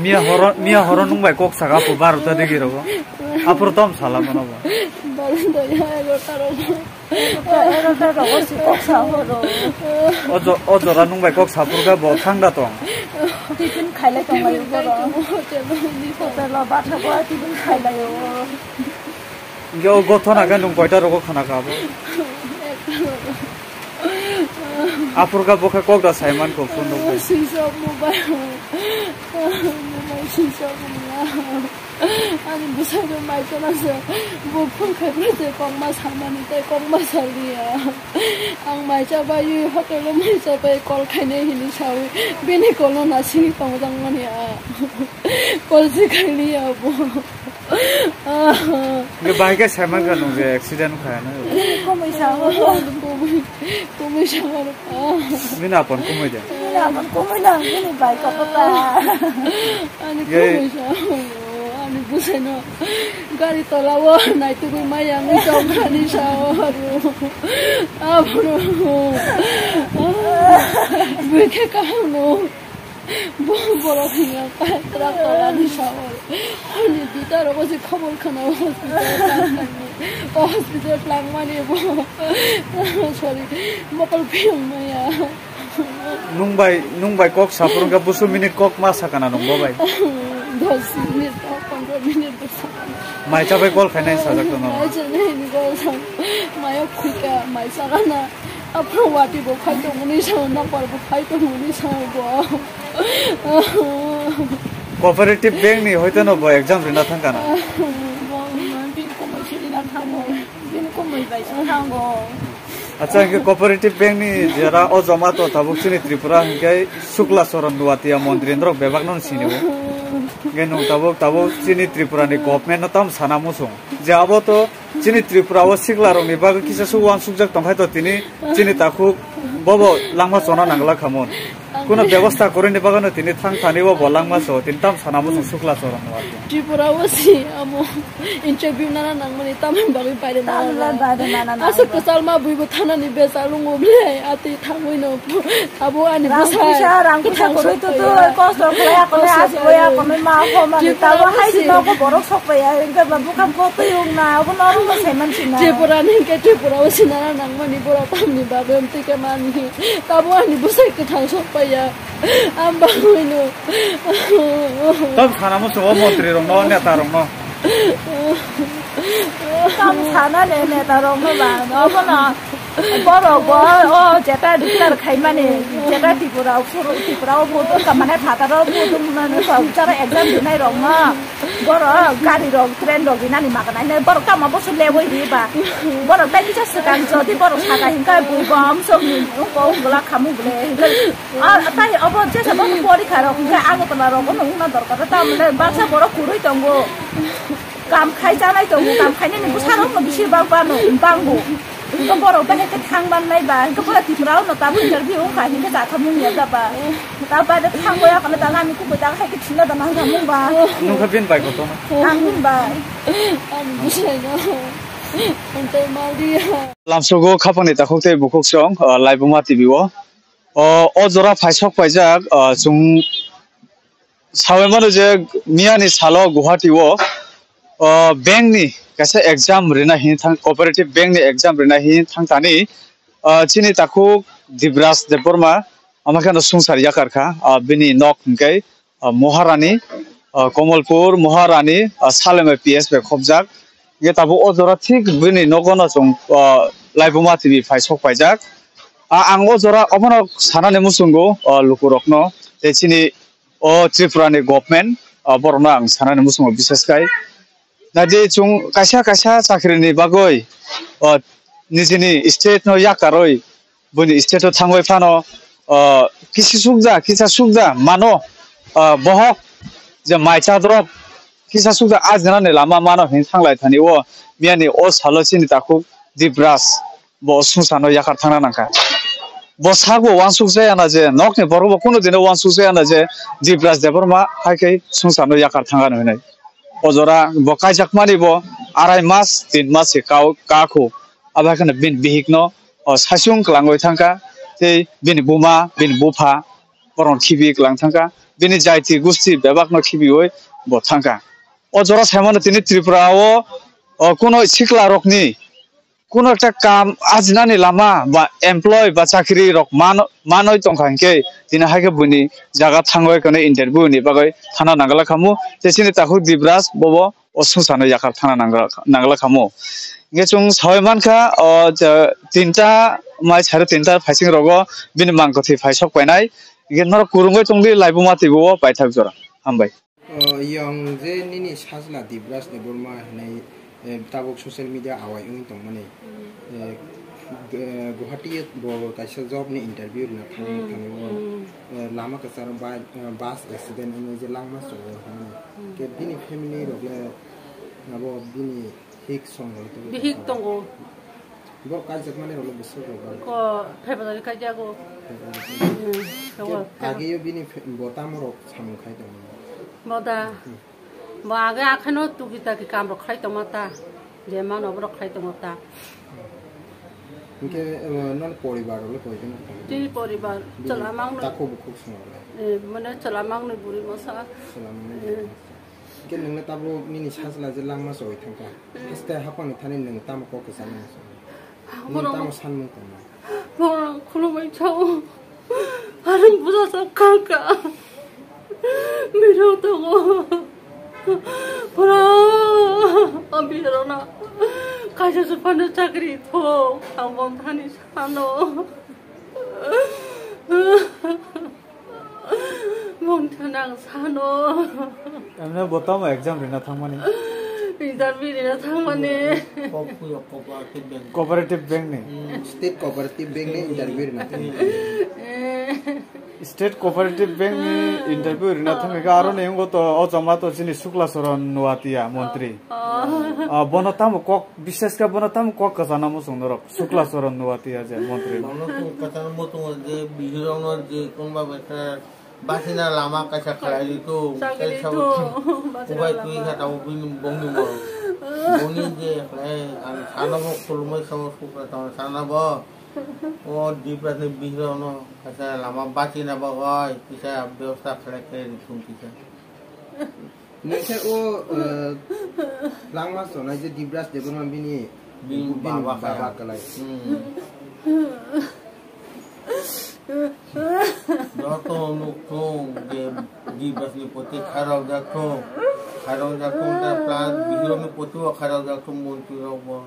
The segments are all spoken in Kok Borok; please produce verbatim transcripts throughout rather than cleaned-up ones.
Miya horo, miya horo nwng bai kok saka apo barota digi rogo. Apor tom sala mano bo. Barota ya egarota rogo. Egarota rogo si kok sa horo. Ojo, ojora nwng bai kok sapur ga bo thangda tong. Tiffin khailai tong lai borok. Hotel o batha bo tiffin khailai o. Hinkhe o gothona khe nwng koita rogo khna kha abo? Aphur kha bo khe kok da sai man kho phone rok bai. Switch off mobile. Mobile switch off wngya. Ani bwsai rok mai khna se. Bo phone khai phai se kokma samani tei kokma saliya. Ang mai cha bai hotel o mai cha bai call khainai hinwi sawi. Bini call no nasingwi tongjak mani a. Call se khailiya bo. Nge bai khe saiman kha nung je accident kha na. Kumui sa ho. Kumui, kumui sa ho. Bini apon kumui de. Bini apon kumui nang, bini bai ka pata. Ani kumui sa ho. Ani bwsai no. Gari tola o nai tugui mai yang chok khani sa ho. Abro. Bui khe kaham no. Bo-, borok hinya ka, truck tola ni sao. Honi duita rogo se khobor khna hospital tlang thangni. O hospital tlang mani bo. Sorry, mokol phiyong maya. Nung bai, nung bai kok sapur wngkha busu minute kok ma sakana nung bo bai. Dos minute, pondro minute. Mai cha bai call khainai sajak tono. Mai cha nai ni call sa. Maya khuika, mai cha kana. Aphuru wati bo phai tongmani sao, napar bo phai tongmani sao bo. Cooperative Bank ni hoito no bo exam rina thang kana. Bo bin komai sirina thango. Bin komai bai sa thango. Acha, hinkhe Cooperative Bank ni jera o joma to tabuk chini Tripura hinkhe Sukla Charan Nuatia montri norok bebak no sini o. Hinkhe nung tabuk, tabuk chini Tripura ni government no tam sana musung. Je abo to chini Tripura o sikla rok ni bagwi kisa su uansukjak tongkhai to tini chini takhuk bobo langma chona nangla khamun. Kuno bebosta kwrwini bagwino tini thang thani o bo langma so, tini tam sana musung Sukla Charan Nuatia. Tripura o si amo interview nana nangmani tamni bagwi baire nana. Tamni bagwi baire nana nang. Aswk kwchalma buibo thanani besa lungo ble, ati thangwi no abo ani rang bwsai. Puisa, rang puisa kwthang kwrwi sok tu tu, paiya. Kosto khlai akonwi, kosto asi khlai. Oi akonwi ma ho mani. Tripura tabo o hai si. Nogo borok sok paiya, hwnkhe ba bwkham kho twi wng na, obo norok no sai man si na. Tripura ni hwnkhe Tripura o si nana nangmani borok tamni bagwi amtwi khe mani. Tabo ani bwsai kwthang sok paiya. Ang bagwino. Tam sana musung o montri rokno, neta rokno. Tam sana ne neta rokno ba, obono borok bo o jeta declare khaimani, jeta Tripura o phuru, Tripura o vote wngkha mane phataro vote wngmani kok jara exam rinai rokno. Borok gari rok, train rok rinani makanai hinwi borok tamo boso leboi riba. Borok tai kisa swkang jodi borok saka hinkhe bui bom songni wngkha wngla khamu bole hinkhe. Ah, tai obo jesa borok porikha rok hinkhe Agartala rok no wngna dorkar tamle baksa borok kwrwi tongo. Kam khai chanai tongo, kam khainani bwsarok no bisi bang bano, bango. Hinkhe borok bahai khe thang man nai ba, hinkhe pura Tripura o no tabuk interview wngkha hinkhe chakhamung ya da ba. Ta ba de thang boya kala ta lami kubui ta khai ke thina da nang thamung ba. Nungkha bin bai koto na. Ang bin bai. Ang bwsai no. Ang tai mal dia. Lamsogo khapangni takhuk tei bukhuk song, uh, Laibuma T V o. O, o jora phaisok paijak, uh, chwng sawi mano je miyani salo Guwahati o, o, bank ni kaisa exam rina hin thang, cooperative bank ni exam rina hin thang tani, o, chini takhuk Dibraj Debbarma, ama kheno sungsar yakar kha, o, bini nok hinkhe, o, Moharani, o, Komolpur Moharani, o, Salem P S bai khobjak. Hinkhe tabuk o jora thik bini nogo no chwng, o, Laibuma T V phai sok paijak. A, ang o jora obono sanani muchungo, o, lukurokno, tei chini o Tripura ni government, o, borokno ang sanani muchungo bises khai. Naidi chwng kaisa kaisa chakri ni bagwi, o, nijini state no yakarwi buini state o thangwi phano, o, kisi sukda, kisa sukda mano, o, bohok je mai chadrop kisa sukda ajinani lama mano hin thanglai thani o miyani o salo chini takhuk Dibraj bo sungsano yakar thangna nangkha. Bo sakbo uansuk jaya na je, nokni borok bo kunu dino uansuk jaya na je, Dibraj Debbarma hai khe sungsano yakar thangano hinwi. O jora bo kaijakmani bo arai mas, tin mas se kau, kakhu. Abo hai kheno bini bihikno, o, saichung kwlangwi thangkha, tei bini buma, bini bupha, borok khibi klang thangkha, bini jaiti gusti bebakno khibiwi bo thangkha. O jora saimano tini Tripura o, o kuno sikla rokni kuno ekta kam ajinani lama ba employ ba chakri rok man-, manoi tongkha hinkhe tini haikhe buini jaga thangwi kano interview ni bagwi thana nangala khamu. Tei chini takhuk Dibraj bobo o sungsano yakhar thana nangala, nangala khamu. Hinkhe chwng sawi mankha o je tinta mai sare tinta phaising rogo bini mangkwthwi phai sok painai. Hinkhe norok kwrwngwi tongdi laibuma twibo o paithak jora. Hambai. O, yong je nini sajla Dibraj Debbarma hinwi, eh, tabuk social media awai wngwi tongmani. Eh, g-, Guwahati bo kaisa job ni interview rwna thang-, thangwi o, eh, lama kwcharo ba-, eh, bus accident wngwi je langma chwngwi hwnwi. Khe bini family rok le abo bini Hik song rok tong. Bihik tongo. Borok kaijakmani rok bwswk rok ba. Ko February kaijago. February. Hmm, tongo. Age yo bini fe-, bo tamo rok samung khai tongo. Bo da. Hmm. Bo age akhano tugi taki kam rok khai tongma ta. Je mano borok khai tongma ta. Hinkhe, eh, non poribar rok le koi tongo. Tini poribar, bini chwla mangno. Takhuk bukhuk song rok le. Eh, mane chwla mangno buri mosa. Chwla mangno buri mosa. Hinkhe nwngno tabuk nini sajla je langma choi thangkha. Hmm. Haste haphangni thani nwng tamo kok kwchangma se? Nwng borok tamo sanmung tongma? Borok khulumui chao. Arang buja sa khangkha. Biro tongo. Pura abirona. Kaisa se phano chakri thok. Ang bom thani sano. Mungthana ang sano. Emne bo tamo exam rina thangmani? Interview rina thangmani. Cooperative bank. Cooperative bank ni? Hmm. State Cooperative Bank ni interview rina thangmani. Eh. State Cooperative Bank ni interview rina thangwi kha aro ni wngkha to o chama to chini Sukla Charan Noatia montri. Oh. Ah, bono tamo kok, bishes khe bono tamo kok kwchana muchung norok, Sukla Charan Noatia je montri. Bono kok kwchana muchung je bihirokno je konba bai khe basina lama kaisa khlai rito, chagri kaisa to, basina ubai lama. Twi kha tamo bini bongni mo. Boni je khlai ang sano bo khulumai samo Sukla tamo sana bo. O Dipras ni bihirokno kaisa lama basina bagwi kisa bebosta khlai khe rithung kisa. Nokhe o, eh, langma chonai je Dibras Debbarma bini, bini bini baba baba kaya. Kalai. Hmm. Joto nukthung je Dibras ni poti kharok jakthung, kharok jakthung ta plus bihirok ni poti o kharok jakthung montri rok bo.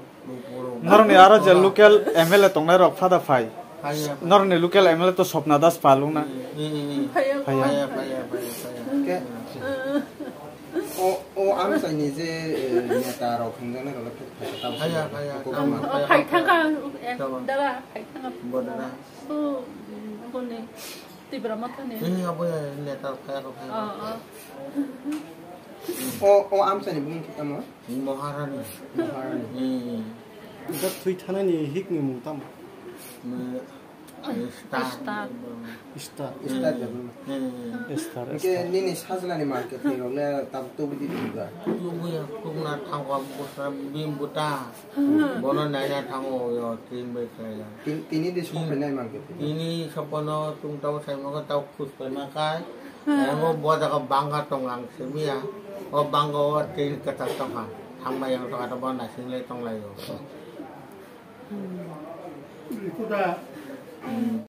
Norokni aro je local M L A tongnai rok phada phai. Phaiya. Norokni local M L A to Swapna Das Palung na. Hmm, hmm, hmm. Phaiya. Phaiya. Phaiya, phaiya, phaiya, phaiya. Ke, o, o amchaini je, eh, neta rok hwnjaknai rok le phai, phai, phai, phaiya, phaiya. Phai thangkha, eh, dara, phai thangkha. Bo dara. O, boni Tipra Mothani. Hmm, abo ya, neta rok phaiya, rok phaiya. O, o. O, o amchaini bumung khe tamo? Maharani. Maharani. Hmm. Dak thwi thanani hikni mung tamo? Me-, eh, Star. Star. Star. Star Debbarma. Hmm. Star, Hingke Star. Nini sajlani market ni rok le tabuk tubudi di ba? Tubuya, tubuna thangkha bwsra bini bwta. Hmm. Bono naina thango yo, tin bai khlai ya. Tin-, tini di song Hmm. phainai market ni. Tini sopono tung tau sai maka tau khus pai makai. Ang o bo jaga bangka tong ang simiya. O bangka o tin kwchak tong ha. Thangma yang tong ha bo naising lai tong lai o. Hmm.